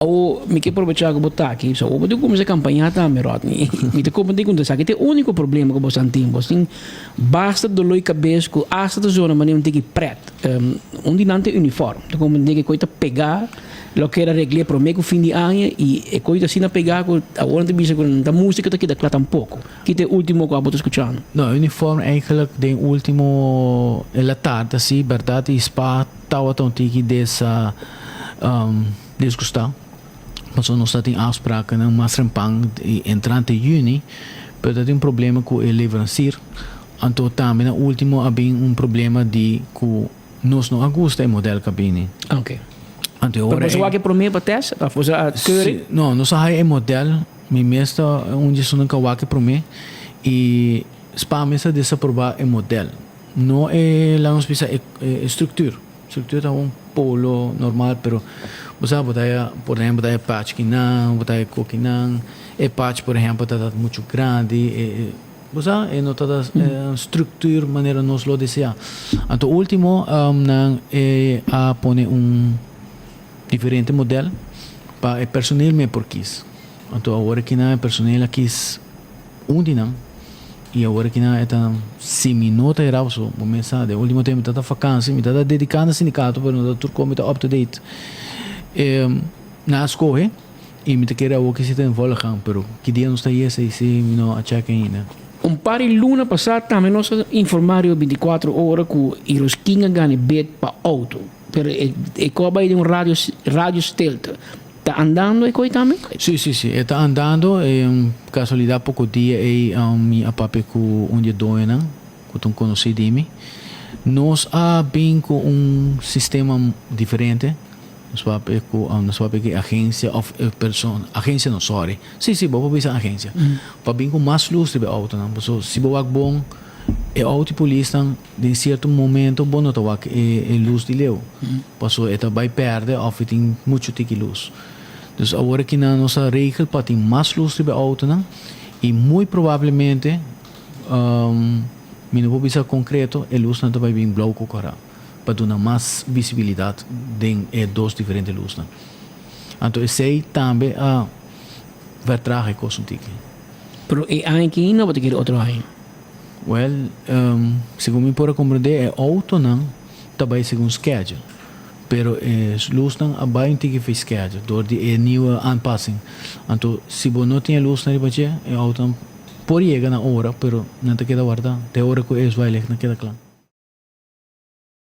Awo mi ke probechá ku bo ta aki. So bo tin kuminsá kampañá tambe, Rodney. Mi ta komprendé ku esaki ta e úniko problema ku boso tin. Boso tin basta doló di kabes ku asta ta zona manera un tiki prèt. Un di nan ta e unifòrm. Ta komprendé ku e koi ta pegá, lo keda regl'é promé ku fin di aña i e koi ta asina pegá ku awor nan ta bisa ku nan ta músika ta keda kla tampoko. Ki ta e último ku abo ta skuchando? No, e unifòrm eigenlijk den último el a tarda si, bèrdat, i spa tabata un tiki desa. Disgustá, pasobra nos ta tin afsprakennan mas trempan di entrante yüni, pero ta tin un problema ku e leverancier. Anto tambe na último a bin un problema di ku nos no a gusta e modèl ku a bini. Oké. Anto e ora Pero boso wak e promé pa tèst òf boso a keuri? Si, no, nos a haya e modèl, mi mes ta un di esunnan ku a wak e promé i spa mes a desaprobá e modèl, no e, laga nos bisa, e structuur. Structuur ta un polo normal pero bo sa bo ta haya por ehempel bo ta haya patch kinan bo ta haya ko kinan e patch por ehempel ta ta mucho grandi e bo sa e no ta ta structuur manera nos lo desea anto ultimo nan e a pone un diferente model pa e personeel me por kies anto awor kinan e personeel a kies. Un di nan, y awor aki nan e ta si mi no ta era paso bo mes sa den ultimo tempo mi ta ta vakansi mi ta ta dedica na sindicato pero no ta tur con mi ta up to date nan a scoge y mi ta kere awor ki si ta in volle gang pero ki dia nos ta yesa y si mi no a check ainda. Un par di luna pasá tambe nos a informá riba 24 ora ku Iroskin a gana e bid pa outo, pero e kò bai den un radio radio stilte. Ta andando e koi tambe? Sí, sí, sí. E ta andando. E un casualidad poco dia ei mi a papia cu un di e doñonan cu ta un conoci di mi. Nos a bin cu un sistema diferente. Nos papia cu, nos papia cu e agencia of e persona, agencia no, sorry. Sí, sí, bo por bisa agencia. Pa bin cu mas luz riba e autonan. Pasobra si bo wak bon e auto di polisnan Den cierto momento bo no ta wak e luz di leu, paso e ta bay perde of e tin mucho tiki luz. Dus awor aki nan nos a regel pa tin mas luz riba e autonan y muy probablemente, mi no por bisa concreto, e luznan ta bay bin blauw cu cora pa duna mas visibilidad den e dos diferente luznan. Anto esey tambe a vertraga e cos un tiki. Pero e aña aki no bo ta kere otro aña? Well, segun mi por a comprende e autonan ta bay segun schedule, pero e luznan a bay un tiki fey schedule door di e nieuwe aanpassing. Anto si bo no tin e luznan riba dje, e autonan por yega na ora, pero nan ta keda warda te ora cu e zwaailichtnan keda kla.